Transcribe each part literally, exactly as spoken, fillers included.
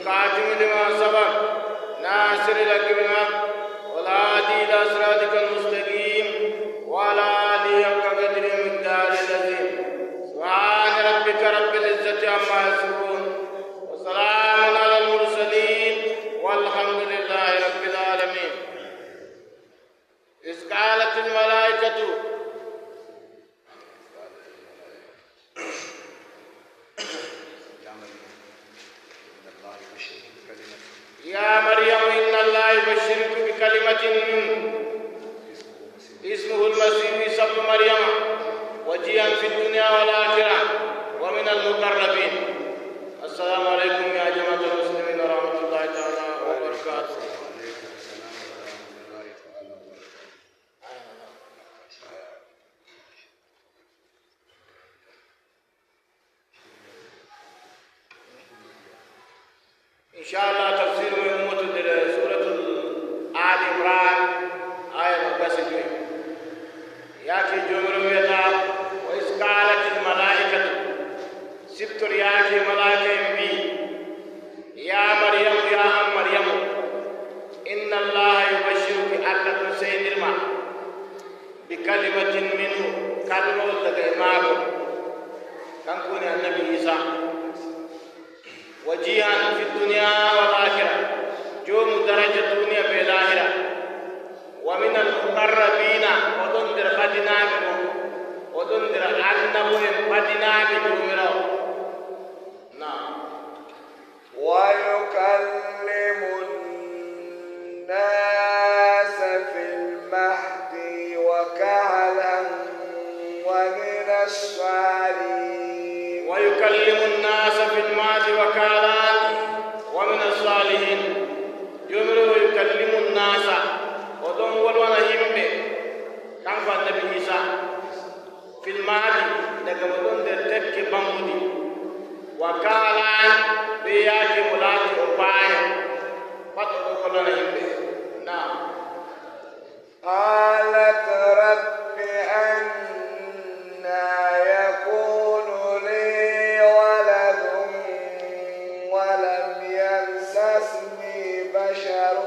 الخاتم لما سبق، ناصر الحق بالحق، والهادي إلى صراطك المستقيم، وعلى آله حق قدره ومقداره العظيم. سبحان ربك رب العزة عما يصفون، وسلام على المرسلين، والحمد لله رب العالمين. إذ قالت الملائكة يا مريم إن الله يبشرك بكلمة منه اسمه المسيح عيسى ابن مريم وجيها في الدنيا والآخرة ومن المقربين. السلام عليكم يا جماعة المسلمين ورحمة الله تعالى وبركاته. Inshallah, tafsir men ummoto nder suratul Ali Imran, aya nogas e jowi. Yaake Joomiraawo wi'ata, "Wa iz qaalatil malaa'ikatu," siftor yaake malaa'ika'en mbi'i, "Yaa Maryamu, yaa an Maryamu, inna Allaha yubashshiruki, Allah ɗon seynir ma, bi kalimatin minhu, kalmawol daga e maako." Kanko woni Annabi Iisa. Wajihan fi dunya wal akhirah, joomu daraja duniya be lahira. Wa min al muqarrabina, o ɗon nder ɓadinaaɓe mo, o ɗon nder annabo'en ɓadinaaɓe Joomiraawo. Naam. ويكلم الناس في المهد وكهلا ومن الصالحين. ويكلم الناس في المهد وكهلا ومن الصالحين. Joomiraawo, ويكلم الناس, o ɗon wolwana yimɓe, kanko Annabi Iisa. Fil mahdi, daga mo ɗon nder tekke bammbudi. Wa kahlan, bee yaake mo laati o baayo. Pat o ɗon wolwana yimɓe. Naam. قالت رب أنى يكون لي ولد ولم يمسسني بشر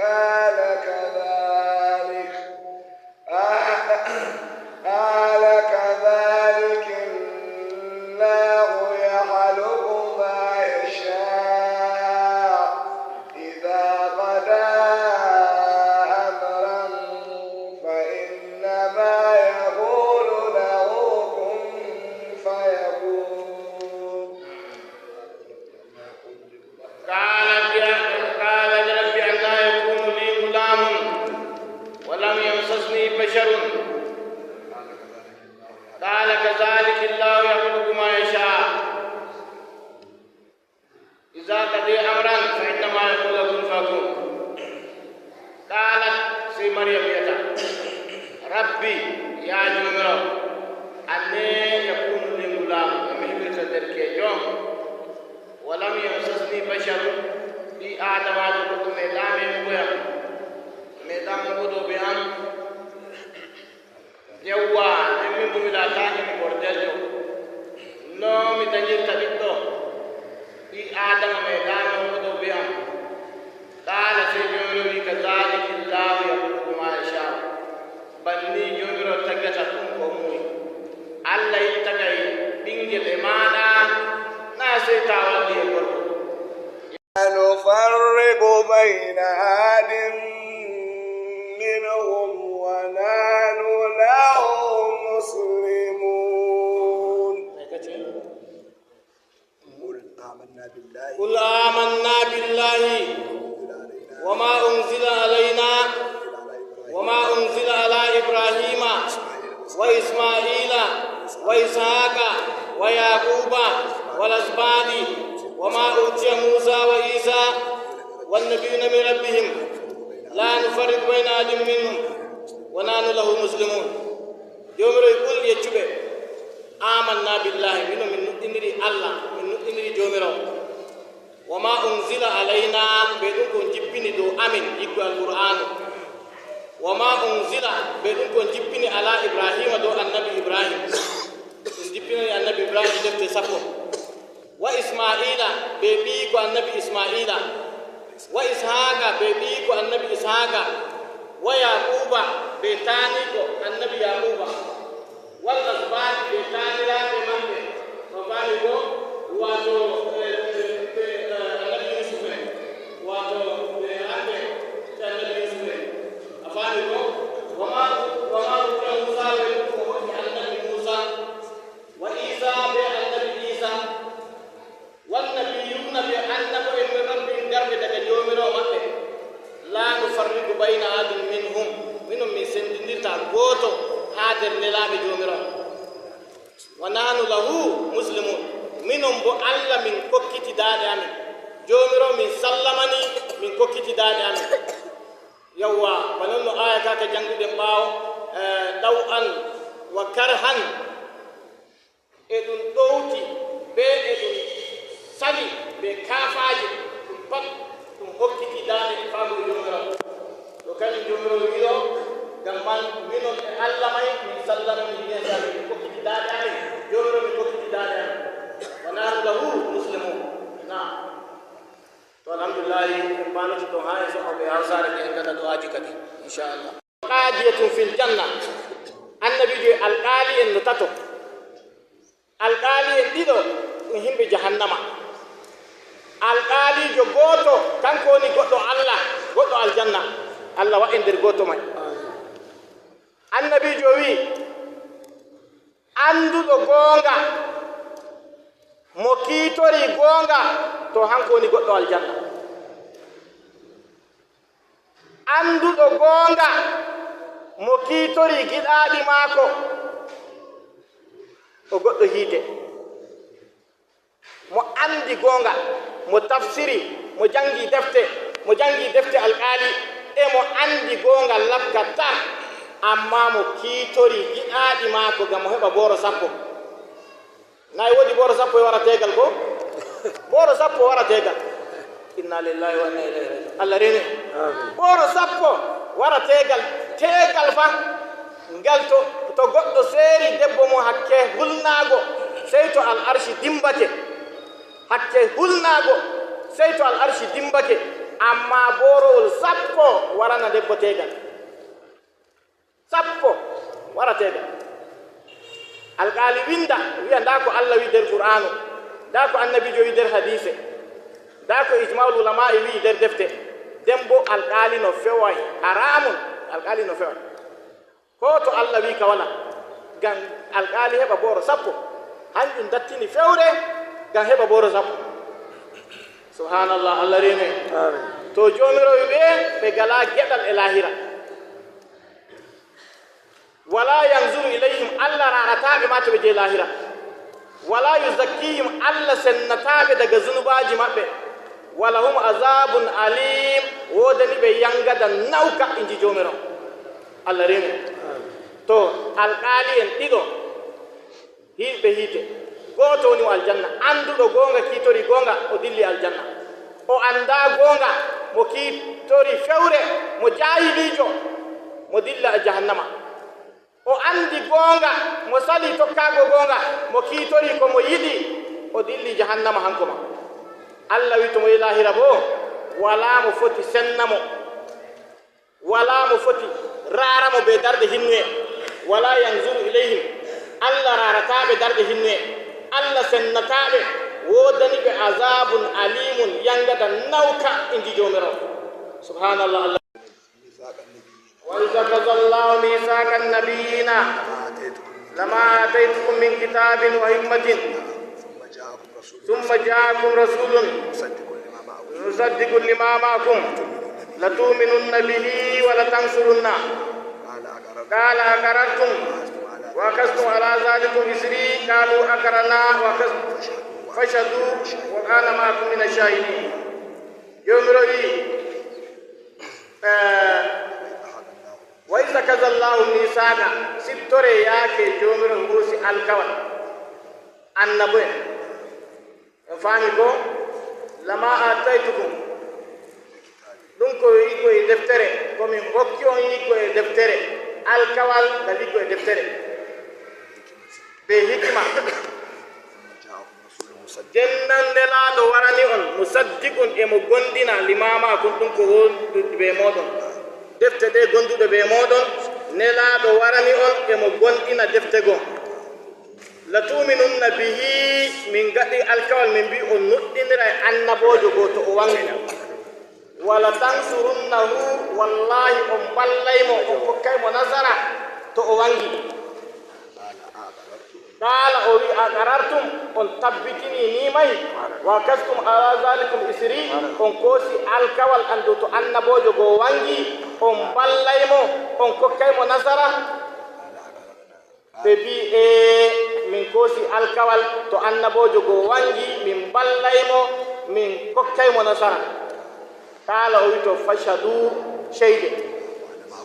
قال كذلك قال كذلك الله يخلق ما يشاء إذا قضى أمرا فإنما يقول له كن فيكون. قالت يا، قالت رب أنى يكون لي غلام ولم يمسسني بشر. قال كذلك الله يخلق ما يشاء. إذا قضى أمرا فإنما يقول له كن فيكون. Qaalat, sey Maryam wi'ata, "Rabbi, yaa Joomiraawo, annee yakuunu lii ngulaamun, no mi heɓirta derkeejo? Walam yamsasnii basharun, ɓii Aadamaajo goɗɗo meeɗaa meemugo yam, meeɗaa mooɓodo bee am." Yawwa, nden min boo mi laataaki mi bordeljo. No mi danyirta ɓiɗɗo? Ɓii Aadama meeɗaano wondugo bee am. Qaala, sey Joomiraawo wi'i, "Kazaalika Allaahu yakhluqu maa yashaa'u." Banni Joomiraawo tagirta ɗum ko o muuyi. Allah yiɗi tagay ɓiŋngel e maaɗa, naa sey to a waldi e gorko. نفرق بين أحد منهم ونحن له مسلمون. قل آمنا بالله قل آمنا بالله وما أنزل علينا وما أنزل على إبراهيم وإسماعيل وإسحاق ويعقوب والأسباط وما أوتي موسى وعيسى والنبيون من ربهم لا نفرق بين أحد منهم ونحن له مسلمون. Joomiraawo, qul, yeccu ɓe, amanna billahi, mino min nuɗɗiniri Allah, min nuɗɗiniri Joomiraawo. Wa ma unzila alayna, be ɗum ko on jippini dow amin, yiggo Alqur'aanu. Wa ma unzila, be ɗum ko on jippini ala Ibrahima, dow Annabi Ibrahim. On jippinani Annabi Ibrahim defte sappo. Wa Isma'iila, be ɓiyiiko Annabi Isma'iila. Wa Ishaqa, be ɓiyiiko Annabi Ishaqa. Wa Yaquba, be taaniiko Annabi Yaquba. Wal asbati, be taaniraaɓe maɓɓe. On faami ko? Waato, eh, eh, eh, Annabi Yusuf en. Waato, eh, hande, Annabi Yusuf en. A faami ko? Wa ma, wa ma utiya Musa, be ko hokki Annabi Musa. Wa Isa, be Annabi Isa. Wan nabiyyuna, be annabo'en min rabbihim, garɓe daga Joomiraawo maɓɓe. La nufarriqu bayna ahadin minhum, minon min sendindirta gooto haa nder nelaaɓe Joomiraawo. Wa nahnu lahu muslimun, minon bo Allah min kokkiti daaɗe amin. Joomiraawo min sallamani, min kokkiti daaɗe amin. Yawwa, bana non no aaya ka ka jannguɗen ɓaawo, eh, ɗaw'an wa karhan. E ɗum ɗowti, bee e ɗum sali, bee kaafaaje, ɗum pat ɗum hokkiti daaɗe faago e Joomiraawo. To kañum Joomiraawo wi'i ɗo, ngam man minon e Allah may, min sallama, min mbiyan sali, min hokkiti daaɗe amin, Joomiraawo min hokkiti daaɗe amin. Wa nahnu lahu muslimun. Naam. To, alhamdulillahi, en mbaaloto ton haa en soɓa ɓe haa saare, ɓe en ngaɗa du'aaji kadi, inchallah. Qaadiyatun fil janna. Annabiijo e alqaali'en no tato. Alqaali'en ɗiɗo ɗum yimɓe jahannama. Alqaaliijo gooto, kanko woni goɗɗo Allah, goɗɗo aljanna. Allah wa'en nder gooto may. Annabiijo wi'i, annduɗo goonga, mo kiitori goonga, to, hanko woni goɗɗo aljanna. Annduɗo goonga, mo kiitori giɗaaɗi maako, o goɗɗo hiite. Mo anndi goonga, mo tafsiri, mo janngi defte, mo janngi defte alqaali, e mo anndi goonga lakka tar, ammaa mo kiitori giɗaaɗi maako ngam o heɓa booro sappo. Nay woodi booro sappo e wara teegal ko? Booro sappo wara teegal. Inna lillahi wa inna ilayhi raji'un. Allah reene. Amin. Booro sappo wara teegal. Teegal fa. Ngal to, to goɗɗo seeri debbo mum hakke hulnaago, sey to al arshi dimbake. Hakke hulnaago, sey to al arshi dimbake. Ammaa boorowol sappo warana debbo teegal. Sappo wara teegal. Alqaali winnda, wi'a, ndaa ko Allah wi'i nder Qur'aanu, ndaa ko Annabiijo wi'i nder hadiise, ndaa ko ijmaa'ul ulamaa'i wi'i nder defte. Nden boo alqaali no feway, haraamun, alqaali no feway. Koo to Allah wi'i ka walaa, ngam alqaali heɓa booro sappo, hanjum dattini fewre ngam heɓa booro sappo. Subhaanallah, Allah reene. Amiin. To Joomiraawo wi'i ɓe, ɓe ngalaa geɗal e laahira. Wala yanzuru ilayhim, Allah raarataa ɓe maa to ɓe jehi laahira. Wala yuzakkihim, Allah sennataa ɓe daga zunubaaji maɓɓe. Walahum azabun alim, woodani ɓe yangada nawka, inji Joomiraawo. Allah reenu. To, alqaali'en ɗiɗo, hiiɓe hiite. Gooto woni o aljanna. Annduɗo goonga, kiitori goonga, o dilli aljanna. O anndaa goonga, mo kiitori fewre, mo jaahiliijo, mo dilla jahannama. O anndi goonga, mo sali tokkaago goonga, mo kiitori ko mo yiɗi, o dilli jahannama hanko ma. Allah wi'i to mo yehi laahira boo, walaa mo foti senna mo. Walaa mo foti raara mo bee darɗe hinnuye. Wala yanzuru ilayhim. Allah raarataa ɓe darɗe hinnuye. Allah sennataa ɓe. Woodani ɓe azabun alimun, yangada nawka, inji Joomiraawo. Subhanallah, Allah. وإذ أخذ الله ميثاق النبيين لما آتيتكم من كتاب وحكمة ثم جاءكم رسول مصدق لما معكم لتؤمنن به ولتنصرنه قال أقررتم وأخذتم على ذلكم إصري قالوا أقررنا وأخذ- فاشهدوا وأنا معكم من الشاهدين. Joomiraawo wi'i, eh, Wa iza kaza Allahu misaqa, siftore yaake Joomiraawo hoosi alkawal annabo'en. On faami ko? Lama ataytukum, ɗum ko yi'ugo e deftere, ko min hokki on yi'ugo e deftere, alkawal ngal yi'ugo e deftere. Be hikima. Nden Nelaaɗo warani on, musaddiqun, e mo gondina, limaa ma'akum, ɗum ko wondude bee mooɗon. Defte ɗe gonduɗe bee mooɗon, Nelaaɗo warani on, e mo gondina defte go. Latu'minunna bihi, min ngaɗi alkawal, min mbi'i on nuɗɗiniray annaboojo go to o waŋgi. Wala tansurunnahu, wallahi on mballay mo, on kokkay mo nasara to o waŋgi. Qaala, o wi'i, aqarartum, on tabbitini ni may? Wa akastum ala zalikum isri, on koosi alkawal an dow to annaboojo go waŋgi, on mballay mo, on kokkay mo nasara? Ɓe mbi'i, ee, min koosi alkawal, to annaboojo go waŋgi, min mballay mo, min kokkay mo nasara. Qaala, o wi'i, to, fashhadu, ceyde.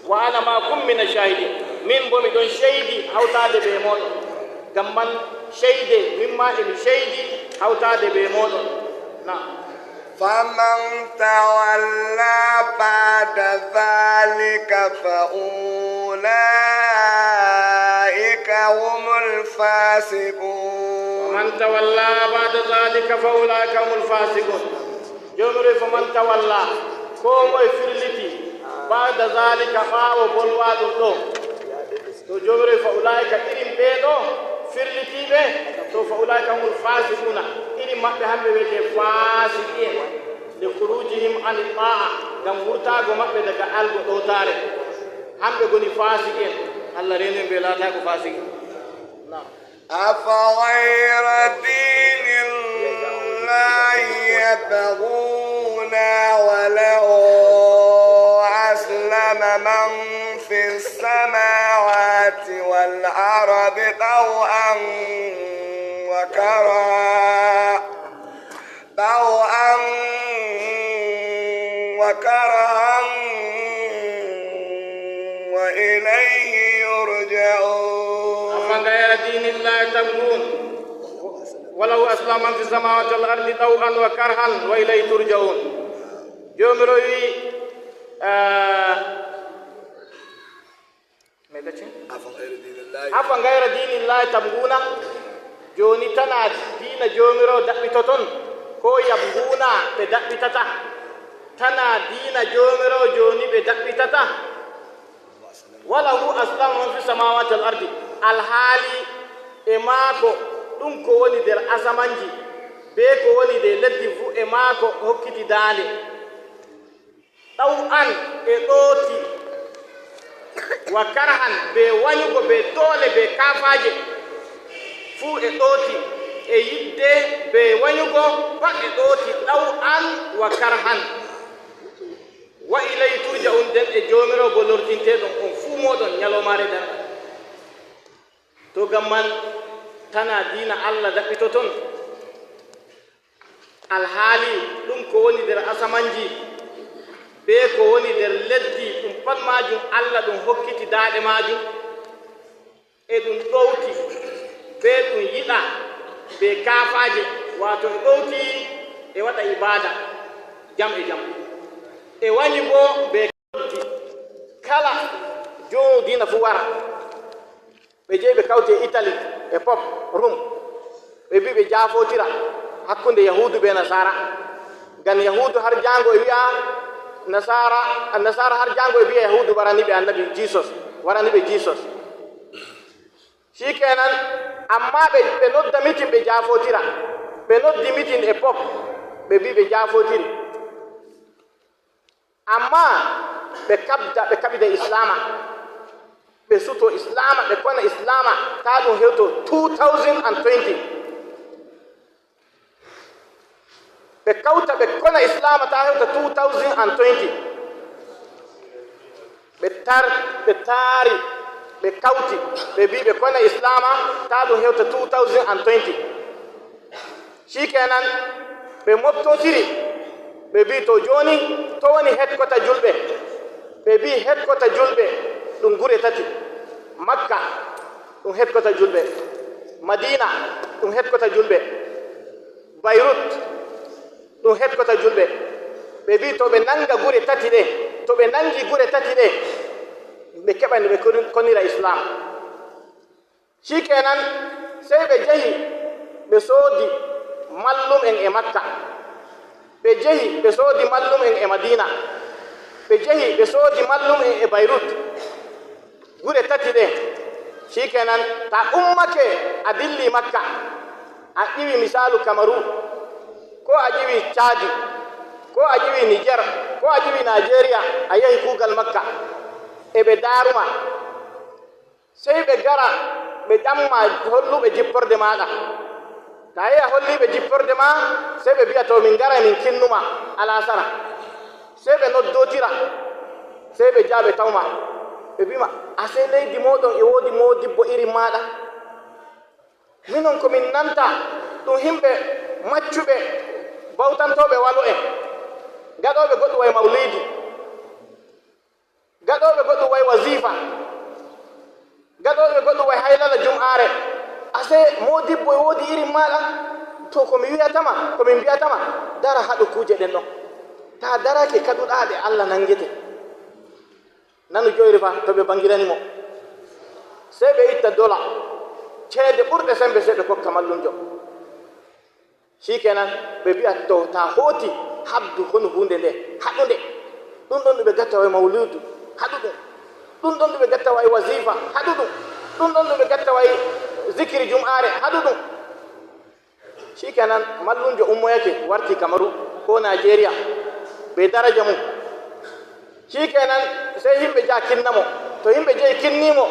Wa ana ma'akum mina shahidin. Min boo mi ɗon ceydi hawtaade bee mooɗon. Ngam man ceyde, min maa e mi ceydi hawtaade bee mooɗon. Naam. فمن تولى بعد ذلك فأولئك هم الفاسقون. ومن تولى بعد ذلك فأولئك هم الفاسقون. Joomiraaɗo, faman tawalla, koo moye firliti, ba'da zaalika, ɓaawo bolwaaɗum ɗo. To Joomiraaɗo, fa ulaa'ika, irin ɓee ɗo firlitiiɓe, to fa ulaa'ika humul faasiquuna, irin maɓɓe hamɓe wi'ete faasiqi'en, li khuruujihim ani taa'a, ngam wurtaago maɓɓe daga algo ɗowtaare. Hamɓe ngoni faasiqi'en. Allah reenu en bee laataago faasiqi. Naam. أفغير دين الله يبغون وله أسلم من في السماوات والأرض طوعا وكرها طوعا وكرها وإليه يرجعون. أفغير دين الله تبغون وله أسلم من في السماوات والأرض طوعا وكرها وإليه ترجعون. Joomiraaɗo wi'i, eh, Afa gayra diinillahi tabguna? Jooni, tanaa diina Joomiraaɗo daɓɓitoton, koo yabguna ɓe daɓɓitata? Tanaa diina Joomiraaɗo jooni ɓe daɓɓitata? Walahu aslama man fi samawati wal ardi, alhaali e maako ɗum ko woni nder asamanji bee ko woni nder leddi fuu, e maako hokkiti daande. Ɗaw an e ɗooti, wa karhan bee wanyugo, bee doole, bee kaafaaje, fuu e ɗooti, e yiɗde bee wanyugo, pat e ɗooti, ɗaw an wa karhan. Wa ilay turja'un, nden e Joomiraawo boo lortinteeɗon on fuu mooɗon nyaloomaare darngal. To ngam man, tanaa diina Allah daɓɓitoton? Alhaali ɗum ko woni nder asamanji bee ko woni nder lesdi, ɗum pat maajum Allah ɗum hokkiti daaɗe maajum, e ɗum ɗowti, bee ɗum yiɗa, bee kaafaaje, waato e ɗowti e waɗa ibaada jam e jam, e wanyi boo bee kala joowo diina fuu wara. Ɓe jeyi ɓe kawti e Italy e Pope Rome. Ɓe mbi'i ɓe jaafootira hakkunde Yahuudu bee Nasaara. Ngam Yahuudu har jaango e wi'a Nasaara, Nasaara har jaango e wi'a Yahuudu warani ɓe Annabi Jesus, warani ɓe Jesus. Shikenan, amma ɓe, ɓe nodda mitin ɓe jaafootira. Ɓe noddi mitin e Pope, ɓe mbi'i ɓe jaafootiri. Ammaa ɓe kaɓda, ɓe kaɓida Islaama, ɓe suto Islaama, ɓe kona Islaama, taa ɗum hewto two thousand and twenty. Ɓe kawta, ɓe kona Islaama, taa hewta two thousand and twenty. Ɓe tar-, ɓe taari, ɓe kawti, ɓe mbi'i ɓe kona Islaama, taa ɗum hewta two thousand and twenty. Shikenan, ɓe moftotiri, ɓe mbi'i, "To jooni, to woni headquarter julɓe?" Ɓe mbi'i, "Headquarter julɓe ɗum gure tati. Makka ɗum headquarter julɓe. Madiina ɗum headquarter julɓe. Beirut ɗum headquarter julɓe." Ɓe mbi'i, "To ɓe nanga gure tati ɗe, to ɓe nangi gure tati ɗe, ɓe keɓan ɓe koni-, konira Islam." Shikenan, sey ɓe njehi, ɓe soodi Mallum'en e Makka. Ɓe jehi, ɓe soodi mallum'en e Madiina. Ɓe jehi, ɓe soodi mallum'en e Bayrut. Gure tati ɗe. Shikenan, ta ummake a dilli Makka, a ƴiwi misaalu Kamaru, ko a ƴiwi Caadi, ko a ƴiwi Niger, ko a ƴiwi Najeriya, a yehi kuugal Makka, e ɓe daaruma. Sey ɓe gara, ɓe ƴamma holluɓe jipporde maaɗa. Ta yehi a holli ɓe jipporde ma, sey ɓe mbi'a, "To min ngaray min kinnuma alasara." Sey ɓe noddotira, sey ɓe jaha ɓe tawma. Ɓe mbi'ma, "Asey leydi mooɗon e woodi moodibbo irin maaɗa? Minon ko min nanta ɗum yimɓe maccuɓe, bawtantooɓe walo'en, gaɗooɓe goɗɗum way mawliidi." Gaɗooɓe goɗɗum way wazifa, gaɗooɓe goɗɗum way haylala jum'aare. Asee moodibbo e woodi irin maaɗa? To ko mi wi'ata ma, ko min mbi'ata ma, dara haɗo kuuje ɗen ɗon. Taa darake kaɗuɗaa ɗe, Allah nangete. Nanu joyri fa, to ɓe bangirani mo. Sey ɓe itta dola, ceede ɓurɗe sembe, sey ɓe kokka mallumjo. Shikenan, ɓe mbi'a, "To, ta hooti, habdu konu huunde nde, haɗu nde. Ɗum ɗon ɗum ɓe gatta way mawludu, haɗu ɗum. Ɗum ɗon ɗum ɓe gatta way wazifa, haɗu ɗum. Ɗum ɗon ɗum ɓe gatta way zikiri jum'aare, haɗu ɗum." Shikenan, mallumjo ummoyake, warti Kamaru ko Najeriya, be daraja mum. Shikenan, sey yimɓe njaha kinna mo. To yimɓe njehi kinni mo,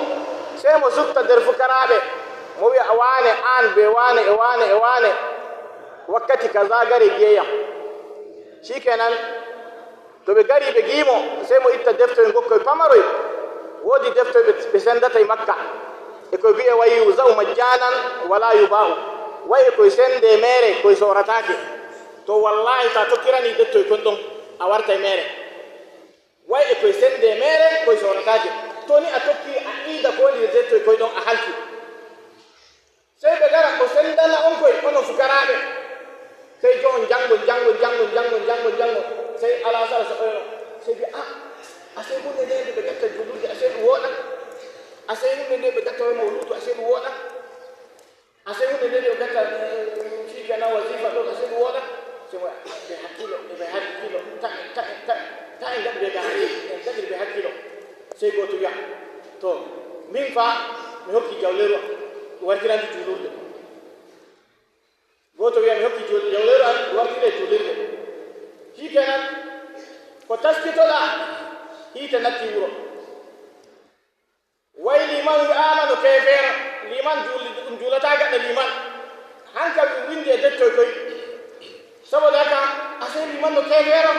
sey mo sufta nder fukaraaɓe, mo wi'a, "Waane, an be waane e waane e waane, wakkati kaza gare ngi'e yam." Shikenan, to ɓe ngari ɓe ngi'i mo, sey mo itta defte ngokkoy pamaroy. Woodi defte ɓe, ɓe sendata e Makka. E koy bi'e wayi yuza'u majjanan wala yuba'u. Wayi e koy sende meere, koy soorataake. To wallahi, ta tokkirani dettoy kon ɗon, a wartay meere. Way e koy sende meere, koy soorataake. To ni a tokki a iida ko woni dettoy koy ɗon, a halki. Sey ɓe gara, o sendana on koy, onon fukaraaɓe. Sey jo'on janngo, janngo, janngo, janngo, janngo, janngo. Sey alasara so oyono. Sey bi, "Ah, asey huunde nde nde ɓe gatta juulirde, asey ɗum wooɗa. Asey huunde nde ɓe gatta way mawluudu, asey ɗum wooɗa." Asey huunde nde ɓe gatta, eh, fii kenan wazifa ɗo, asey ɗum wooɗa. Sey mo, "Ɓe hakkilo, ɓe hakkilo, ta, ta, ta, ta en ngaɗi ɓe ga hakkilo, en ngaɗi ɓe hakkilo." Sey gooto wi'a, "To, min fa, mi hokki jawleeru am, wartirandi juulirde." Gooto wi'a, "Mi hokki juul-, jawleeru am, wartire juulirde." Fii kenan, ko taskitoɗa, hiite natti wuro. Way liman wi'aama no keefeero, liman juuldi ɗum juulataa gaɗa liman. Hanka windi e dettoy koy. Saboda haka, asee liman no keefeero.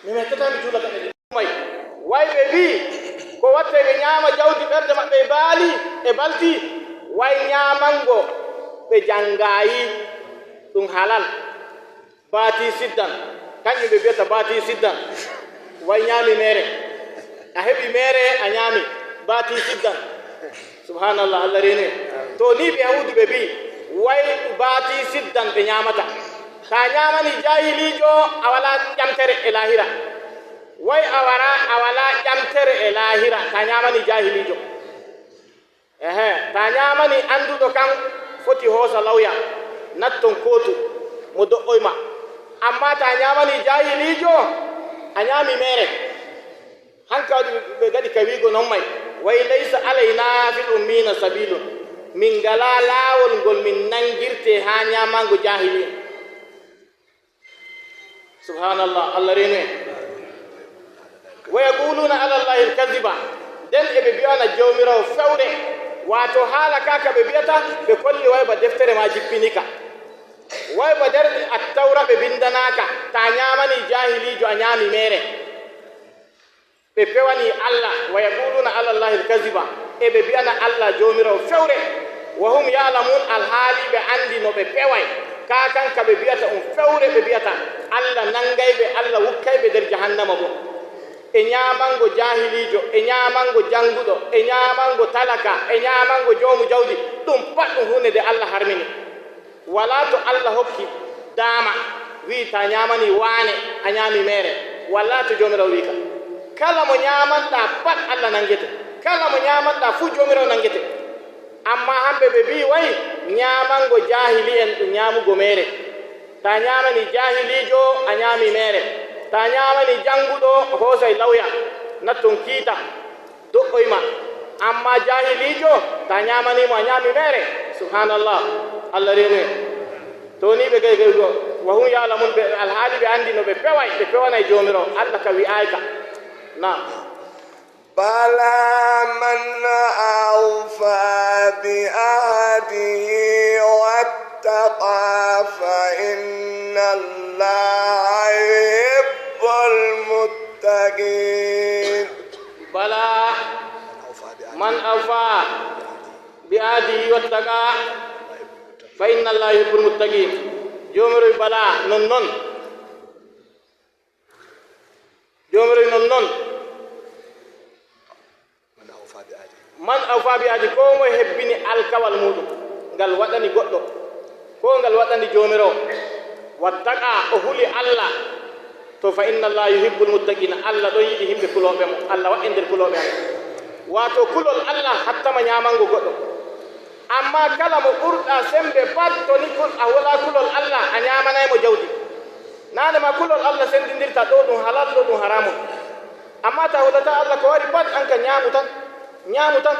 Mi mettataa mi juula gaɗa liman. May, way ɓe mbi'i, ko watte ɓe nyaama jawdi ɓerɗe maɓɓe e baali, e balti, way nyaamango ɓe jangaayi ɗum halal. Baati siddan, kanjum ɓe mbiyata baati siddan. Way nyaami meere. A heɓi meere, a nyaami. Baati siddan. Subhanallah, Allah reene. To ni ɓe Yahuudu ɓe mbi'i, way baati siddan ɓe nyaamata. Ta nyaamani jaahiliijo, a walaa ƴamtere e laahira. Way a wara, a walaa ƴamtere e laahira, ta nyaamani jaahiliijo. Ehe, ta nyaamani annduɗo kam, foti hoosa lawya, natton kootu, mo do'oy ma. Ammaa ta nyaamani jaahiliijo, a nyaami meere. Hanka waɗi ɓe ngaɗi ka wi'go non may, way laysa alayna fil ummiina sabiilun. Min ngalaa laawol ngol min nangirte haa nyaamango jaahili'en. Subhanallah, Allah reenu en. Wa yaquluna ala Allahi al-kaziba. Nden e ɓe mbi'ana Jawmiraawo fewre, waato haala ka ka ɓe mbi'ata, ɓe kolli way ba deftere ma jippini ka. Way ba nder Attawra ɓe bindanaaka, ta nyaamani jaahiliijo a nyaami meere. Ɓe pewani Allah, wa yaquluna ala Allahi al-kaziba, e ɓe mbi'ana Allah Jawmiraawo fewre, wa hum ya'lamun, alhaali ɓe anndi no ɓe peway. Ka kan ka ɓe mbi'ata um fewre ɓe mbi'ata, Allah nangay ɓe, Allah wukkay ɓe nder jahannama boo. E nyaamango jaahiliijo, e nyaamango jannguɗo, e nyaamango talaka, e nyaamango joomu jawdi, ɗum pat ɗum huunde nde Allah harmini. Walaa to Allah hokki daama, wi'i, "Ta nyaamani waane, a nyaami meere." Walaa to Jawmiraawo wi'i ka. Kala mo nyaamanɗa pat, Allah nangete. Kala mo nyaamanɗa fuu, Jawmiraawo nangete. Ammaa hamɓe ɓe mbi'i, way, Nyaamango jaahili'en ɗum nyaamugo meere. To a nyaamani jaahiliijo, a nyaami meere. To a nyaamani jannguɗo, a hoosay lawya, natton kiita, do'oy ma. Ammaa jaahiliijo, to a nyaamani mo, a nyaami meere. Subhaanallah. Allah reenu en. To ni ɓe gay gay go. Wa hum ya'lamun, ɓe alhaali ɓe anndi no ɓe peway, ɓe pewanay Joomiraawo. Allah ka wi'aay ka. Naam. بلى من أوفى بعهده واتقى فإن الله يحب المتقين. بلى من أوفى بعهده واتقى فإن الله يحب المتقين. Joomiraawo bala non non. Joomiraawo non non. Man awfa bi ahdi, koo moye hebbini alkawal muuɗum, ngal waɗani goɗɗo, koo ngal waɗani Joomiraawo, wattaqa, o huli Allah, to, fa inna Allah yuhibbul muttaqina, Allah ɗon yiɗi yimɓe kulooɓe mo. Allah wa'en nder kulooɓe Allah. Waato kulol Allah hattama nyaamango goɗɗo. Ammaa kala mo ɓurɗa semmbe pat, to ni kul-, a walaa kulol Allah, a nyaamanay mo jawdi. Naane ma kulol Allah senndindirta, ɗo ɗum halal, ɗo ɗum haramun. Ammaa to a hulataa Allah, ko wari pat, an ka nyaamu tan, nyaamu tan.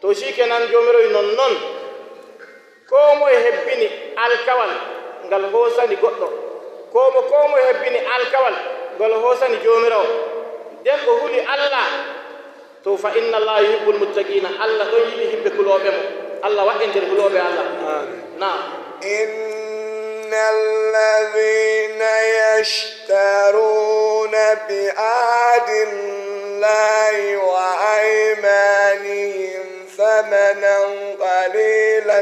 To, sikenan, Joomiraawo non non. Koo moye hebbini alkawal ngal hoosani goɗɗo, koo mo, koo moye hebbini alkawal ngal hoosani Joomiraawo, nden o huli Allah, to, fa inna Allah yuhibbul muttaqina, Allah ɗon yiɗi yimɓe kulooɓe mo. Allah wa'en nder kulooɓe Allah. Amiin. Naam. إن الذين يشترون بعهد الله وأيمانهم ثمنا قليلا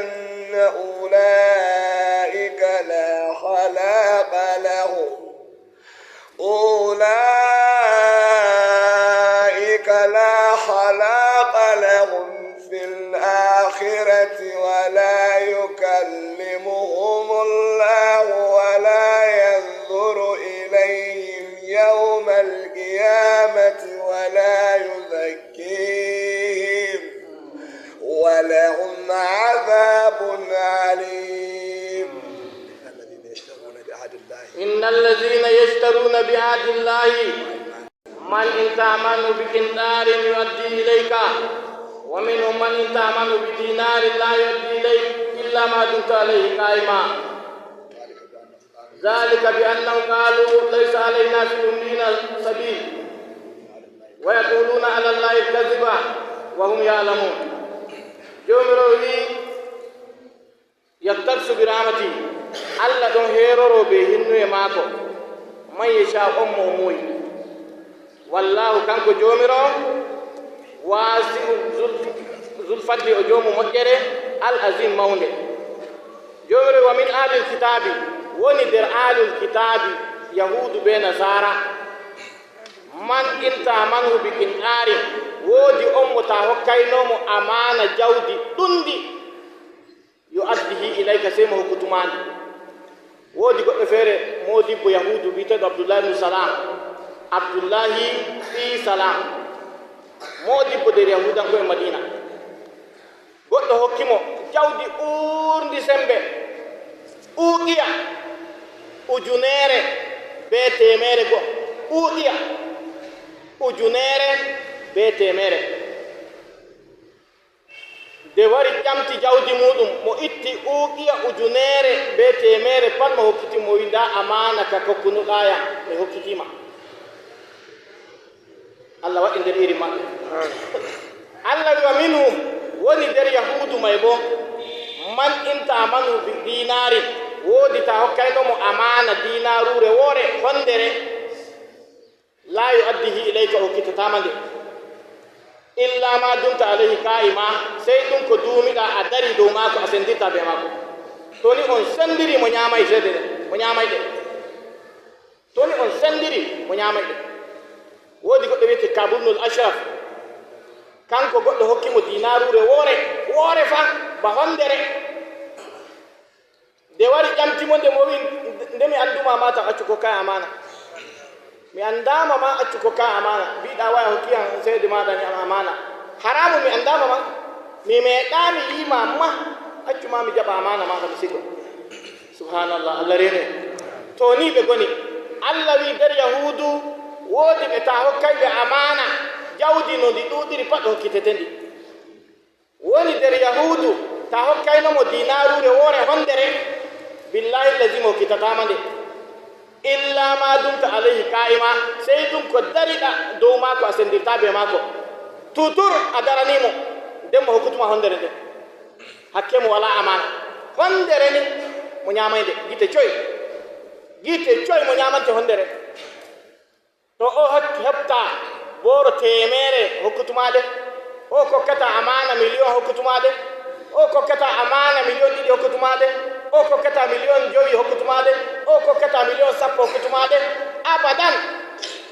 أولئك لا خلاق لهم، أولئك لا خلاق لهم في الآخرة ولا يكلمهم الله ولا ينظر إليهم يوم القيامة ولا يزكيهم ولهم عذاب أليم. إن الذين يشترون بعهد الله، من إن تأمنه بقنطار يؤديه إليك، ومنهم من إن تأمنه بدينار لا يؤديه إليك إلا ما دمت عليه قائما. ذلك بأنهم قالوا ليس علينا في أميين سبيل ويقولون على الله الكذب وهم يعلمون. Joomiraawo wi'i, "Yaktasu bi rahmati." Allah ɗon heeroro bee hinnuye maako, "man yasha", on mo o muyi. Wallaahu, kanko Joomiraawo, waasi'un zul-, zul fadli, o joomu moƴƴere, al azim, mawnde. Joomiraawo, "wa min ahlil kitaabi", woni nder ahlul kitaabi, Yahuudu bee Nasaara, "man in ta'manhu bi qintarin", woodi on mo to a hokkayno mo amaana jawdi ɗundi, "yu'addihi ilayka", sey mo hokkutu ma ndi. Woodi goɗɗo feere, moodibbo Yahuudu, bi'eteeɗo Abdullahi ibn Salam. Abdullahi ɓii Salam. Moodibbo nder Yahuudanko'en Madiina. Goɗɗo hokki mo jawdi ɓurndi semmbe. Uqiya ujuneere bee teemeere go. Uqiya ujuneere bee teemeere. Nde wari ƴamti jawdi muuɗum, mo itti uqiya ujuneere bee teemeere pat, mo hokkiti mo, wi, "Ndaa amaana ka kokkunoɗaa yam, mi hokkiti ma." Allah waɗi nder irin maɓɓe. Allah wi, "Wa minhum", woni nder Yahuudu may boo, "man in ta'manhu bi dinarin", woodi to a hokkayno mo amaana diinaaruure woore, hondere, "laa yu'addihi ilayka", o hokkitataa ma nde. "Illa ma dumta alayhi qaa'ima", sey ɗum ko duumiɗa a dari dow maako, a senndirta bee maako. To ni on senndiri, mo nyaamay ceede ɗen, mo nyaamay ɗe. To ni on senndiri, mo nyaamay ɗe. Woodi goɗɗo wi'ete Ka'b ibnul Ashraf, kanko goɗɗo hokki mo diinaaruure woore, woore fa, ba hondere. Nde wari ƴamti mo, nde mo wi, "Nde mi annduma ma, ta accu kokka amaana. Mi anndaama ma, accu kokka amaana. Mbi'ɗa waya hokki am ceede maaɗa ni amaana. Haraamu, mi anndaama ma. Mi meeɗaami yi'i ma ma." Accu ma mi jaɓa amaana maaɗa, mi sigo. Subhanallah, Allah reene. To ni ɓe ngoni. Allah wi nder Yahuudu woodi ɓe taa hokkay ɓe amaana jawdi no ndi ɗuuɗiri pat hokkitete ndi. Woni nder Yahuudu, taa hokkayno mo diinaaruure woore honndere, billahi lazi mo hokkitataa ma nde. Illa ma dumta alayhi qaa'ima, sey ɗum ko dariɗa dow maako a senndirtaa bee maako. Tutur a darani mo, nden mo hokkutuma honndere nden. Hakke mo walaa amaana. Honndere ni mo nyaamay nde, gite coy. Gite coy mo nyaamante honndere. To o hokki heɓta booro teemeere hokkutuma nde, o kokkata amaana miliyon hokkutuma nde, o kokkata amaana miliyon ɗiɗi hokkutuma nde, o kokkata miliyon jowi hokkutuma nde, o kokkata miliyon sappo hokkutuma nde, abadan.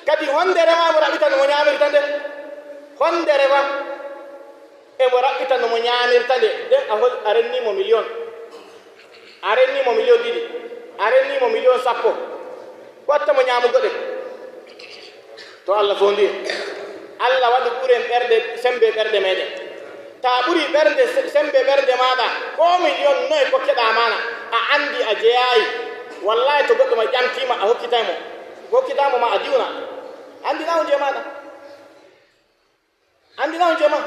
Kadi honndere ma mo raɓɓita no mo nyaamirta nde. Honndere ma. E mo raɓɓita no mo nyaamirta nde, nden a hol-, a renni mo miliyon. A renni mo miliyon ɗiɗi. A renni mo miliyon sappo. Ko watta mo nyaamugo ɗe? To Allah fondi en. Allah waɗu ɓuren ɓerɗe, sembe ɓerɗe meɗen. Ta ɓuri ɓernde se-, sembe ɓernde maaɗa, ko miliyon noy kokkeɗa amaana, a andi a jeyayi. Wallahi to goɗɗo ma ƴamtima a hokkitay mo. Hokkitamo ma a diwna. Andi na on je maaɗa. Anndi na on joma.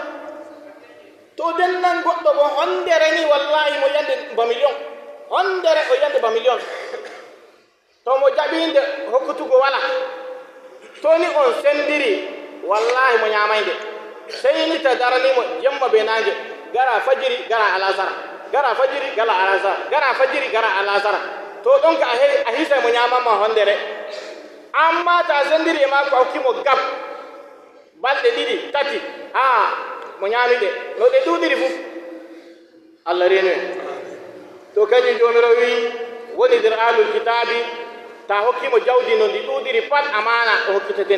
To o dennan goɗɗo bo, honndere ni, wallahi, mo yande ba miliyon. Honndere o yande ba miliyon. To mo jaɓi nde, hokkutugo wala. To ni on senndiri, wallahi, mo nyaamay nde. Sey ni ta darani mo jemma be naange. Gara fajiri, gara alasara. Gara fajiri, gara alasara. Gara fajiri, gara alasara. To ɗon ka a he-, a hisay mo nyaaman ma honndere. Ammaa ta senndiri e maako, a hokki mo gab. Balɗe ɗiɗi, tati, haa mo nyaami ɗe, no ɗe ɗuuɗiri fuu. Allah reenu en. To kanjum Joomiraawo wi'i, woni nder Ahlul Kitaabi, ta hokki mo jawdi no ndi ɗuuɗiri pat, amaana o hokkitete.